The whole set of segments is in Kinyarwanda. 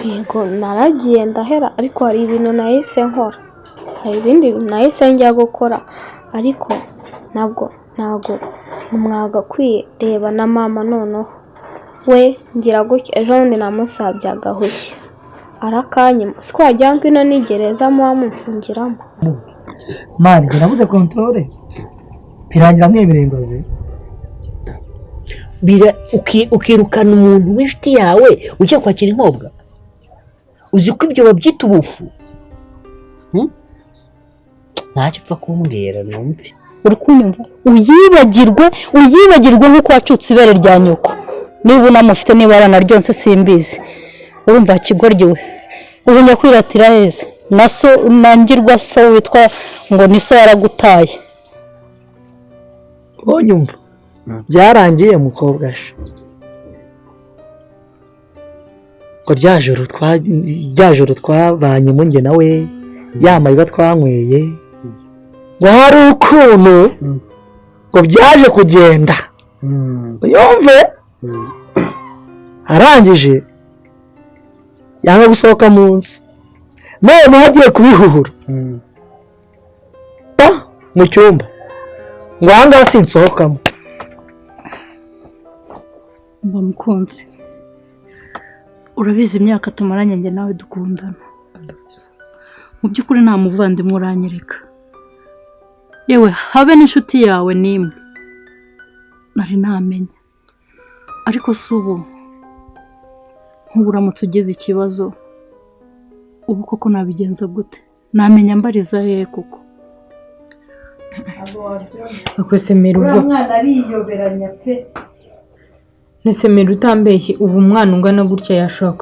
Yego, naragiye ndahera, ariko hari ibintu nahise nkora, hari ibindi bintu nahise njya gukora, ariko ntabwo mwagakwiye. Reba na mama noneho we ngira gutya, ejo bundi namusabye agahushya arakanyima, siko wagira ngo ino ni gereza muba mumfungiramo. Man, njye nabuze contrôle, birangira mwemereye ngo. Ukirukana umuntu w'inshuti yawe ujya kwakira inkobwa, uzi ko ibyo babyita ubufu? Ntacyo upfa kumbwira numve. Uri kunyumva? Uyibagirwe, uyibagirwe nk'uko wacutse ibere rya nyoko, niba unamufite, niba yaranaryonse simbizi. Urumva kigoryi we, uzongera kwiratira heza na so nangirwa so witwa ngo ni so yaragutaye. Wonyumva, byarangiye mukobwa she ngo rya joro twabanyemo njye nawe, ya mayiba twanyweye, ngo hari ukuntu ngo byaje kugenda, yumve arangije yanga gusohoka mu nzu, noneho agiye kubihuhura mu cyumba ngo aha ngaha sinsohokamo. Mba mukunzi, urabizi imyaka tumaranye njye nawe dukundana, mu by'ukuri nta muvandimwe uranyereka, yewe habe n'inshuti yawe n'imwe nari namenya. Ariko si ubu nk'ubu uramutse ugize ikibazo, ubu koko nabigenza gute? Namenya mbariza hehe koko? Akosemera ubwo Mwana ariyoberanya pe. Ntusemera utambeshye, ubu umwana ungana gutya yashobora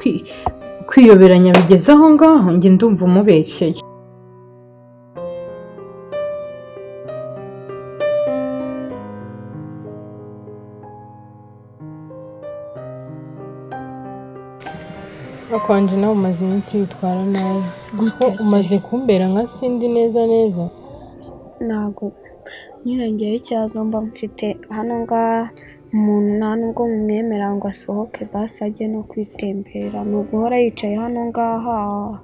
kwiyoberanya bigeze aho ngaho? Njye ndumva umubeshyeye. Akwanje nawe umaze iminsi witwara nabi. Gute Ko se? Umaze kumbera nka sindi neza neza. Ntabwo nyine ngewe ikibazo mba mfite hano ngaha, umuntu nta nubwo mumwemera ngo asohoke basi ajye no kwitembera, ni uguhora yicaye hano ngaha.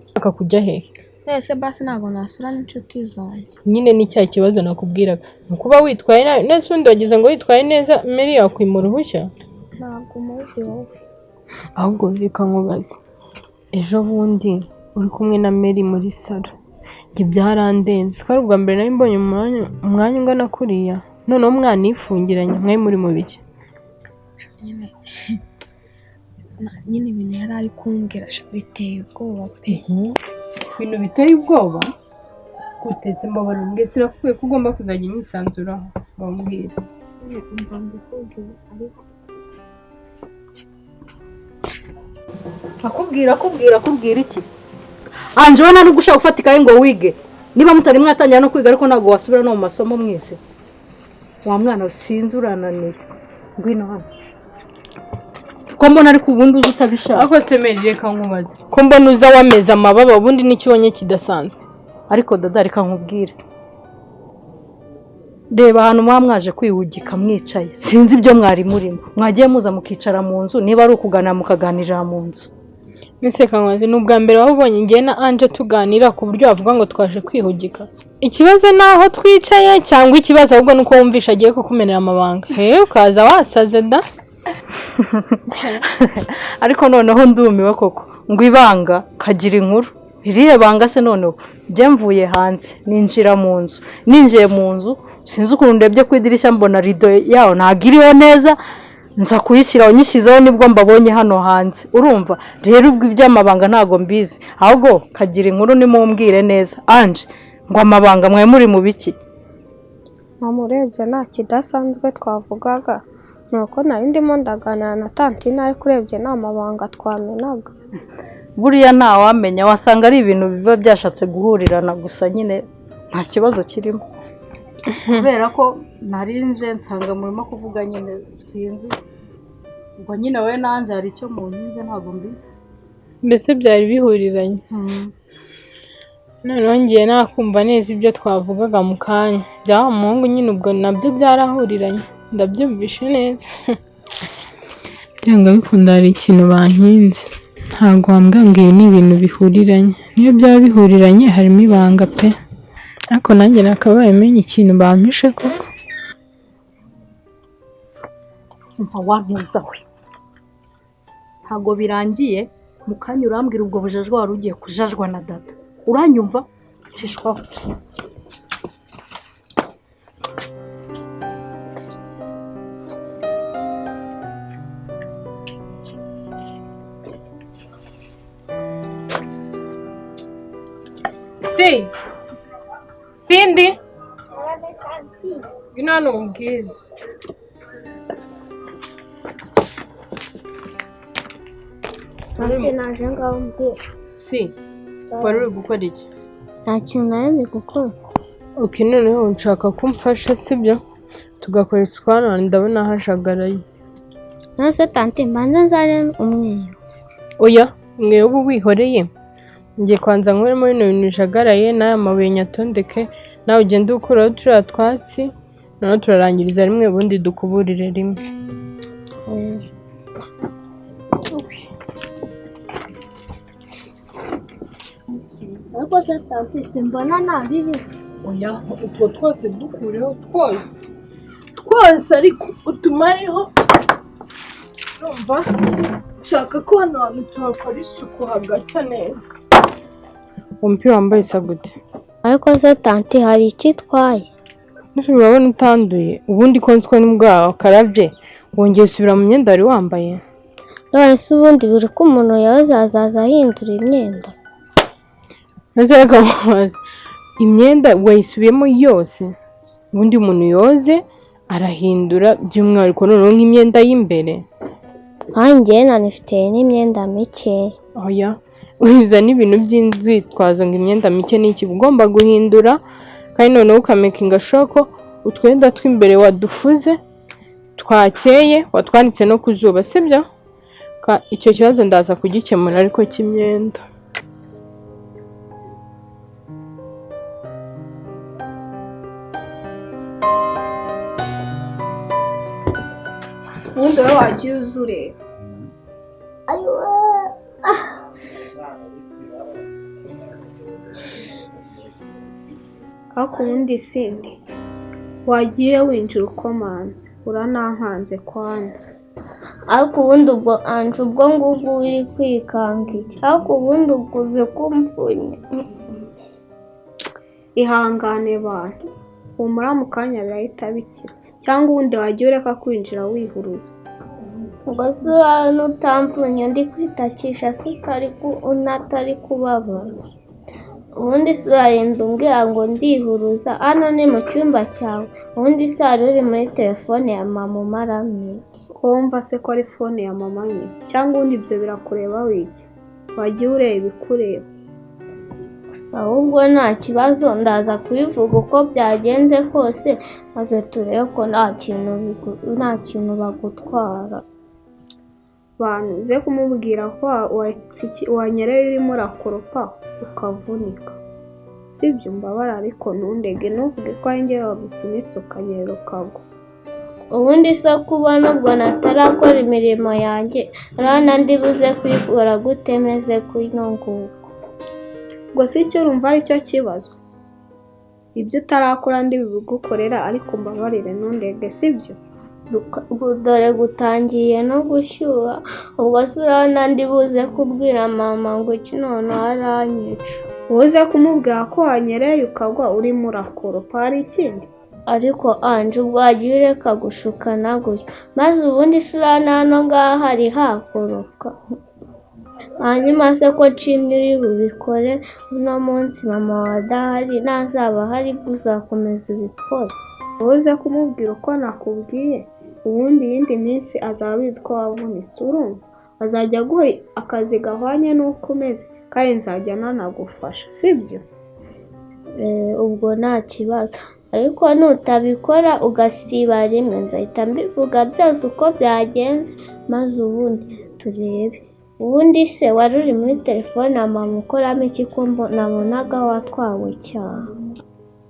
Ushaka kujya hehe? Ese basi ntabwo nasura n'inshuti zanjye? Nyine ni cya kibazo nakubwiraga, ni ukuba witwaye nabi nese ubundi wagize ngo witwaye neza Mary yakwima uruhushya? Ntabwo umuzi wowe. Ahubwo reka nkubaze, ejo bundi uri kumwe na Mary muri salo, njye byarandenze, twari ubwa mbere nari mbonye umwanya ungana kuriya, noneho umwana yifungiranye, mwari muri mu biki? Nyine ibintu yari ari kumbwira biteye ubwoba pe. Ibintu biteye ubwoba gute se? Mbabarira umbwire, sinakubwiye ko ugomba kuzajya unyisanzuraho? Bambwira. Umva mbikubwire ariko. Akubwira akubwira akubwira iki? Anje, ubona nubwo ushaka gufata ikaye ngo wige, niba mutari mwatangira no kwiga, ariko ntabwo wasubira no mu masomo mwese. Wa mwana we, sinzi, urananiye, ngwino hano ko mbona, ariko ubundi uzi utabishaka. Ariko se Mary, reka nkubaze, ko mbona uza wameze amababa, ubundi n'icyo ubonye kidasanzwe? Ariko dada, reka nkubwire, reba ahantu muba mwaje kwihugika mwicaye, sinzi ibyo mwari murimo. Mwagiye muza mukicara mu nzu, niba ari ukuganira mukaganirira mu nzu. Mbese reka nkubaze, ni ubwa mbere waba ubonye njye na Anje tuganira ku buryo wavuga ngo twaje kwihugika? Ikibazo ni aho twicaye, cyangwa ikibazo ahubwo ni uko wumvisha agiye kukumenera amabanga, he ukaza wasaze da? Ariko noneho ndumiwe koko, ngo ibanga kagira inkuru. Irihe banga se noneho? Njye mvuye hanze ninjira mu nzu, ninjiye mu nzu sinzi ukuntu ndebye ku idirishya mbona rido yaho ntabwo iriho neza, nza kuyishyiraho, nyishyizeho nibwo mbabonye hano hanze. Urumva rero ubwo iby'amabanga ntabwo mbizi, ahubwo kagira inkuru nimumbwire neza. Anje, ngo amabanga, mwe muri mu biki? Mama, urebye nta kidasanzwe twavugaga, ni uko nari ndimo ndaganira na tantine, ariko urebye nta mabanga twamenaga. Buriya ntawamenya, wasanga ari ibintu biba byashatse guhurirana gusa nyine, nta kibazo kirimo, kubera ko narinje nsanga murimo kuvuga nyine, sinzi ubwo nyine wowe nanjye hari icyo munyize, ntabwo mbizi. Mbese byari bihuriranye. Noneho ngiye nakumva neza ibyo twavugaga mu kanya bya wa muhungu nyine, ubwo nabyo byarahuriranye, ndabyumvishe neza. Byanga bikunda hari ikintu bankinze. Ntabwo wambwira ngo ibi ni ibintu bihuriranye. Niyo byaba bihuriranye harimo ibanga pe. Ariko nanjye nakabaye menya ikintu bampishe koko. Umva wantuza we, ntabwo birangiye mu kanya urambwira ubwo bujajwa wari ugiye kujajwa na dada. Uranyumva? Cishwaho. Si Cindy, ngwino hano umbwire. Nanjye naje ngaho umbwira. Si wari uri gukora iki? Nta kintu nari ndi gukora. Ok, noneho nshaka ko umfasha, sibyo? Tugakora isuku hano, ndabona hajagaraye. None tante mbanze nzane umweyo. Oya, umweyo uba wihoreye. Ngiye kwanza nkuremo bino bintu bijagaraye n'aya mabuye nyatondeke, nawe ugende ukuraho turiya twatsi, noneho turarangiriza rimwe ubundi dukuburire rimwe. Ariko se tante simbona nabibi. Oya, utwo twose dukureho twose. Twose ariko utumareho. Urumva? Nshaka ko hano hantu tuhakora isuku hagacya neza. Umupira wambaye usa gute? Ariko se tante hari icyo itwaye? Nese urabona utanduye? Ubundi ko nzi ko nibwo wakarabye wongeye usubira mu myenda wari wambaye? None se ubundi buri ko umuntu yoza azaza ahindura imyenda? Nese reka nkubaze, imyenda wayisubiyemo yose? Ubundi umuntu yoze arahindura, by'umwihariko noneho nk'imyenda y'imbere. Kandi njyewe nanifitiye n'imyenda mikeya. Oya, uzana ibintu by'inzitwazo ngo imyenda mike ni iki, ugomba guhindura. Kandi noneho ukamakinga sure ko utwenda tw'imbere wadufuze twakeye, watwanitse no ku zuba, sibyo? Icyo kibazo ndaza kugikemura ariko cy'imyenda. Ubundi wowe wagiye uza ureba. Ariko ubundi sindi wagiye winjira ukomanze, uranankanze kwanza. Ariko ubundi ubwo anje ubwo ngubwo uri kwikanga iki? Ariko ubundi ubwo uzi ko umvunye. Ihangane bantu, humura mu kanya birahita bikira. Cyangwa ubundi wagiye ureka kwinjira wihuruza. Ubwo se urabona utamvunye ndi kwitakisha se unatari kubabara? Ubundi se urarinda umbwira ngo ndihuruza, hano ni mu cyumba cyawe. Ubundi se wari uri muri telefone ya mama umaramye iki? Ko wumva se ko ari fone ya mama nyine? Cyangwa ubundi ibyo birakureba wiki? Wagiye ureba ibikureba. Gusa ahubwo nta kibazo, ndaza kubivuga uko byagenze kose, maze turebe ko nta kintu bagutwara. Bantu uze kumubwira ko wanyereye urimo urakoropa ukavunika. Sibyo mbabara ariko ntundege, ntuvuge ko ari njye wagusunitse ukanyerera ukagwa. Ubundi se kubona ubwo natarakora imirimo yanjye, urabona ndibuze kuyikora gute meze kuno nguko? Ubwo si icyo urumva ari cyo kibazo? Ibyo utarakora ndi bigukorera, ariko mbabarire ntundege, sibyo? Dore gutangiye no gushyuha, ubwo se urabona ndibuze kubwira mama ngo iki noneho aranyica. Uze kumubwira ko wanyereye ukagwa urimo urakoropa, hari ikindi? Ariko anje ubwo wagiye ureka gushukana gutyo, maze ubundi se urabona hano ngaha hari hakoroka? Hanyuma se ko nshimye uri bubikore uno munsi mama wawe adahari, nazaba ahari uzakomeza ubikore. Uze kumubwira uko nakubwiye, ubundi iyindi minsi azaba abizi ko wavunitse, urumva? Azajya aguha akazi gahwanye n'uko umeze, kandi nzajya nanagufasha, sibyo? Ubwo nta kibazo, ariko nutabikora ugasiba rimwe nzahita mbivuga byose uko byagenze, maze ubundi turebe. Ubundi se wari uri muri telefone ya mama ukoramo iki ko nabonaga watwawe cyane?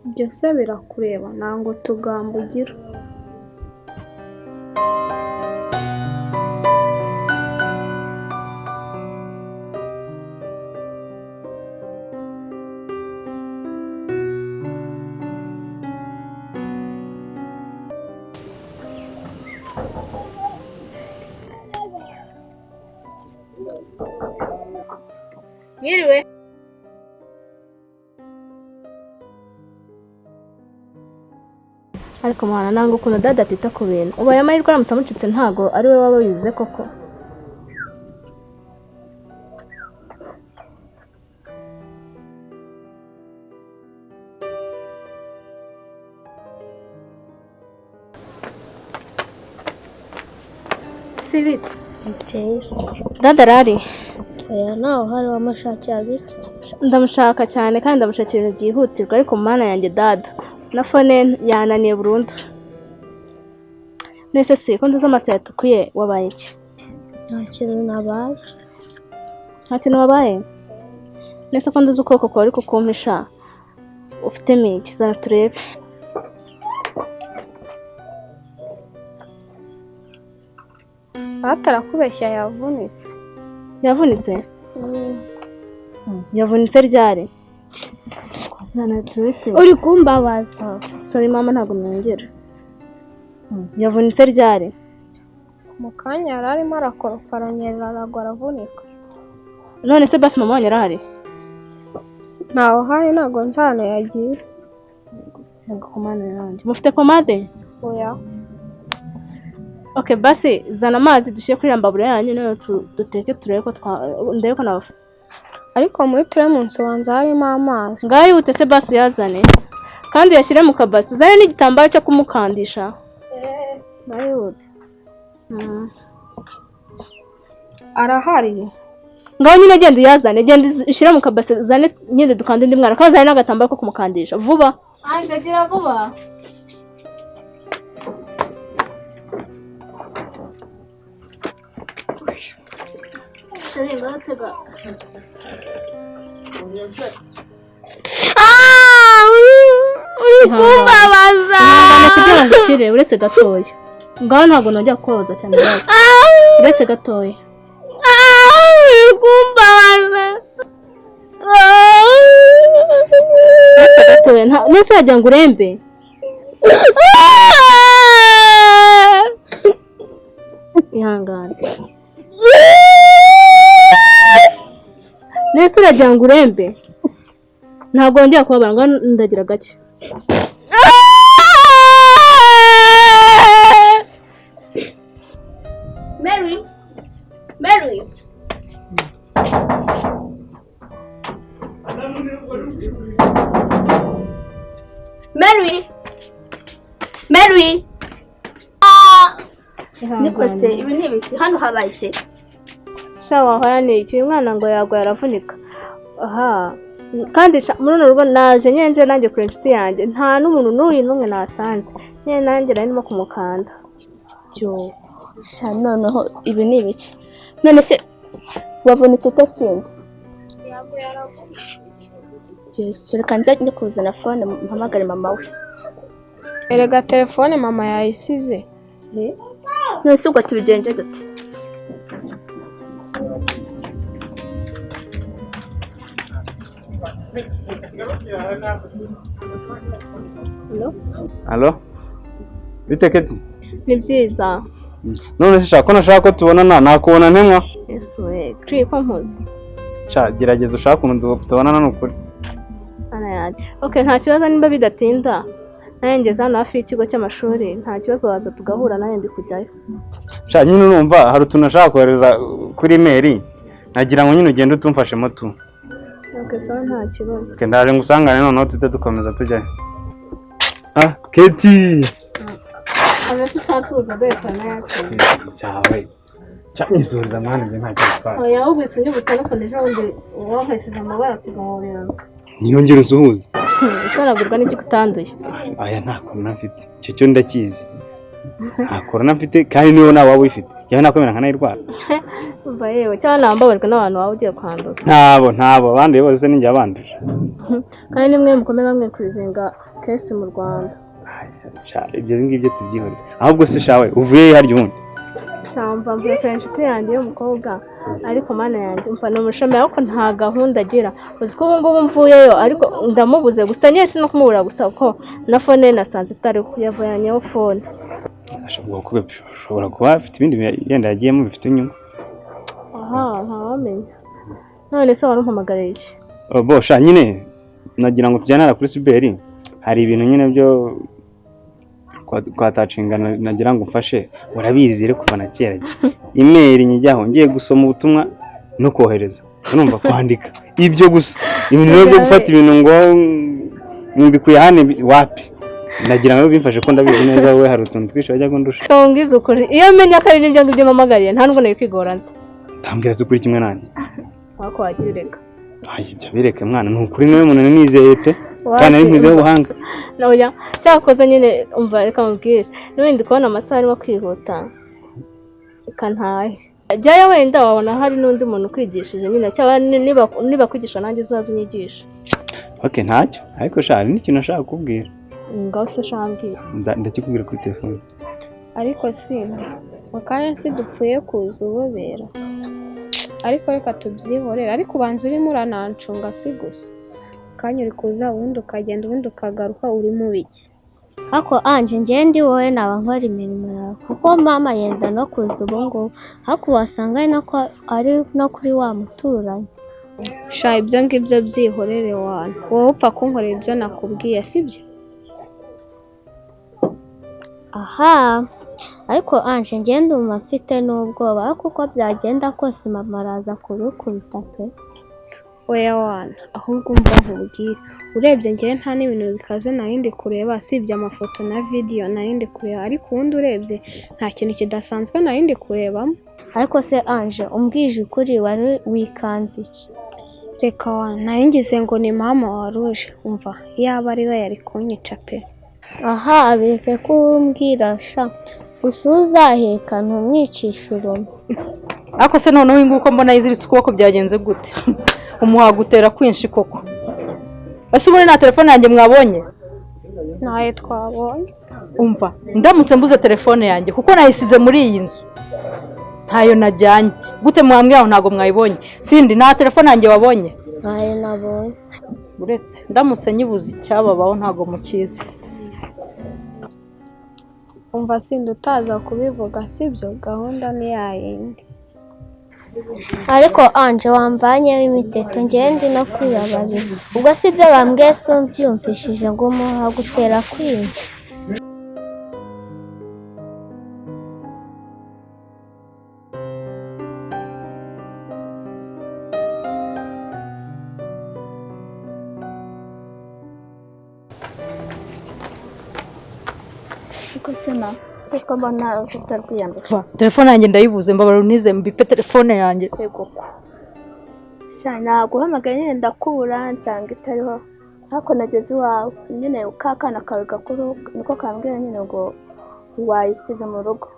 Ibyo se birakureba, ntabwo utugambo ugira. Mwiriwe. Ariko mwana nanga ukuntu dada atita ku bintu. Ubaye amahirwe aramutse amucitse ntago ari we waba wize koko. Sibiti. Byiza. Dada arari. Oya ntawe uhari wamushakiraga iki? Ndamushaka cyane kandi ndamushakira ibintu byihutirwa, ariko mana yanjye dada na fone yananiye burundu. Nese si ko nduze amaso yatukuye, wabaye iki? Nta kintu nabaye. Nta kintu wabaye? Nese ko nduze ukuboko kwawe ariko kumpisha, ufitemo iki? Zana turebe. Batarakubeshya yavunitse. Yavunitse? Yavunitse ryari? Zana turebe se. Uri kumbabaza. Sorry mama, ntabwo nongera. Yavunitse ryari? Mu kanya yari arimo arakoropa aranyerera aragwa aravunika. None se basi mama wanyu arahari? Ntawe uhari, ntabwo nzi ahantu yagiye. Ntabwo komande yanjye. Mufite pomade? Oya. Okay, basi zana amazi dushyire kuri mbabura yanyu noneho duteke turebe ko ndebe ko nabafa. Ariko muri teremunsi wanza harimo amazi. Ngaho yihute se basi uyazane. Kandi uyashyire mu kabasi. Uzane n'igitambaro cyo kumukandisha. Ngaho yihute. Arahari. Ngaho nyine genda uyazane, genda ushyire mu kabasi uzane nyine dukande undi mwana. Kandi uzane n'agatambaro ko kumukandisha vuba. Anje gira vuba. Uri kumbabaza. Kugira ngo ukire uretse gatoya. Ngaho ntabwo nongera kubabaza cyane basi. Uretse gatoya. Uri kumbabaza. Uretse gatoya. Nese wagira ngo urembe. Ihangane. Nese uragira ngo urembe. Ntabwo nongera kubabara, ngaho ndagira gake. Mary, Mary. Mary, Mary. Niko se ibi ni ibiki? Hano habaye iki? Sha wahora ni iki? Uyu mwana ngo yagwa aravunika. Aha. Kandi muri runo rugo naje nyenje nanjye kure inshuti yanjye nta n'umuntu n'uyu n'umwe nasanze. Nyine nanjye nari ndimo kumukanda. Yo, sha noneho ibi ni ibiki? None se wavunitse ute sindi? Yaguye aravunika. Yesu, reka nze njye kuzana fone mpamagare mama we. Erega telefone mama yayisize. None se ubwo tubigenje dute? Allo? Bite Keti? Ni byiza. None se shaka ko nashaka ko tubonana, nakubona ntemwa? Yesu we, kuri ko mpuze. Sha gerageza ushaka ukuntu tubonana nukuri. Ana yanjye. Okay, nta kibazo nimba bidatinda. Nanjye ngeze hano hafi y'ikigo cy'amashuri, nta kibazo waza tugahura nanjye ndi kujyayo. Sha nyine urumva hari utuntu nashaka kohereza kuri email, nagira ngo nyine ugende utumfashemo tu. Okay, sawa nta kibazo. Okay, ndaje ngusangane noneho tujye dukomeza tujyayo. Ah, Keti. Amese utansuhuza dore korona yacu. Cyawe. Cyanyizuriza mwana njye nta kintu. Oya, ahubwo sinyibutsa no kundi ejo bundi wankoresheje amabara tugahoberana. Nyongera unsuhuze. Utoragurwa n'iki kutanduye? Aya nta korona mfite. Icyo cyo ndakizi. Nta korona mfite kandi niyo nawe waba uyifite. Yewe nakwemera nkanayirwara. Umva yewe, cyangwa nambabajwe n'abantu waba ugiye kwanduza. Ntabo abanduye bose ninjye abanduje. Kandi nimwe mukomeza mwe kurizinga kesi mu Rwanda. Ibyo ngibyo tubyihorere. Ahubwo se shawe uvuye harya ubundi? Shamba mvuye ku inshuti yanjye y'umukobwa, ariko mana yanjye umva ni umushomeri ariko nta gahunda agira. Uzi ko ubu ngubu mvuyeyo ariko ndamubuze gusa nyine si no kumubura gusa kuko na fone nasanze itariho, yavuyanyeho fone. Ashobora kuba afite ibindi yenda yagiyemo bifite inyungu. Aha, ntawamenya. None se wari umpamagariye iki? Oh, bo sha nyine nagira ngo tujyane hariya kuri siberi, hari ibintu nyine byo kwatacinga nagira ngo umfashe. Urabizi rero kuva na kera imeri nyijyaho ngiye gusoma ubutumwa no kohereza, urumva kwandika ibyo gusa, ibintu rero byo gufata ibintu ngo mbikuye hano wapi, nagira ngo bimfashe ko ndabizi neza, wowe hari utuntu twinshi wajya kundusha. Kambwiza ukuri, iyo menya ko ari n'ibyo ngibyo mpamagariye nta nubwo nari kwigora nzi. Tambwira se ukuri kimwe nanjye. Wako wagira ureka. Ay, ibyo bireke mwana, ni ukuri niwe muntu nizeye pe, kandi nari nkwizeho ubuhanga. Oya, cyakoze nyine umva reka mubwire, n'ubundi ndi kubona amasaha arimo kwihuta, reka ntahe. Jyayo wenda wabona hari n'undi muntu ukwigishije nyine, cyangwa niba kwigisha nanjye uzaze unyigishe. Okay, ntacyo, ariko sha hari n'ikintu nashaka kukubwira. Ngaho se shambwira. Ndakikubwira kuri telefone. Ariko sindi mu kanya si dupfuye kuza ubobera, ariko reka tubyihorere. Ariko ubanza urimo uranancunga si gusa, kanya uri kuza ubundi ukagenda ubundi ukagaruka, uri mu biki? Ariko Ange, njye ndi wowe naba nkora imirimo yawe, kuko mama yenda no kuza ubu ngubu, ariko wasanga ari no ari no kuri wa muturanyi. Sha ibyo ngibyo byihorere wana, wowe upfa kunkorera ibyo nakubwiye sibyo? Aha, ariko Ange njye ndumva mfite n'ubwoba, ariko uko byagenda kose mama araza kubikubita pe. Oya wana, ahubwo umva nkubwire, urebye njyewe nta n'ibintu bikaze narindi kureba, sibye amafoto na video narindi kureba, ariko ubundi urebye nta kintu kidasanzwe narindi kurebamo. Ariko se Ange, umbwije ukuri wari wikanze iki? Reka wana, nari ngize ngo ni mama waruje, umva yaba ari we yari kunyica pe. Aha, bireke kumbwira sha, gusa uzaheka ntumwicishe urume. Ariko se noneho nguko mbona yiziritse ukuboko byagenze gute? Umuha gutera kwinshi koko. Ese ubundi nta telefone yanjye mwabonye? Ntayo twabonye. Umva, ndamutse mbuze telefone yanjye kuko nayisize muri iyi nzu, ntayo najyanye. Gute mwambwira ngo ntabwo mwayibonye? Sindi, nta telefone yanjye wabonye? Ntayo nabonye. Uretse ndamutse nyibuze icyababaho ntabwo mukizi. Umva sindi utaza kubivuga sibyo, gahunda ni yayindi. Ariko Ange wamvanyeho imiteto, njyewe ndi no kwibabarira. Ubwo si ibyo bambwiye se umbyumvishije ngo umuha gutera kwinshi. Ariko se ma, ese ko mbona ufite rwiyambika? Telefone yanjye ndayibuze, mbabara unize mbipe telefone yanjye. Yego ko. Sha naguhamagaye nyine ndakubura nsanga itariho, ariko nageze iwawe nyine ka kana kawe gakuru niko kambwira nyine ngo wayisize mu rugo.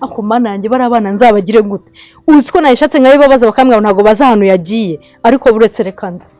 Ako mana yanjye, bari abana nzabagire gute? Uzi ko nayishatse nkayibabaza bakambwira ngo ntabwo bazi ahantu yagiye, ariko buretse reka nze.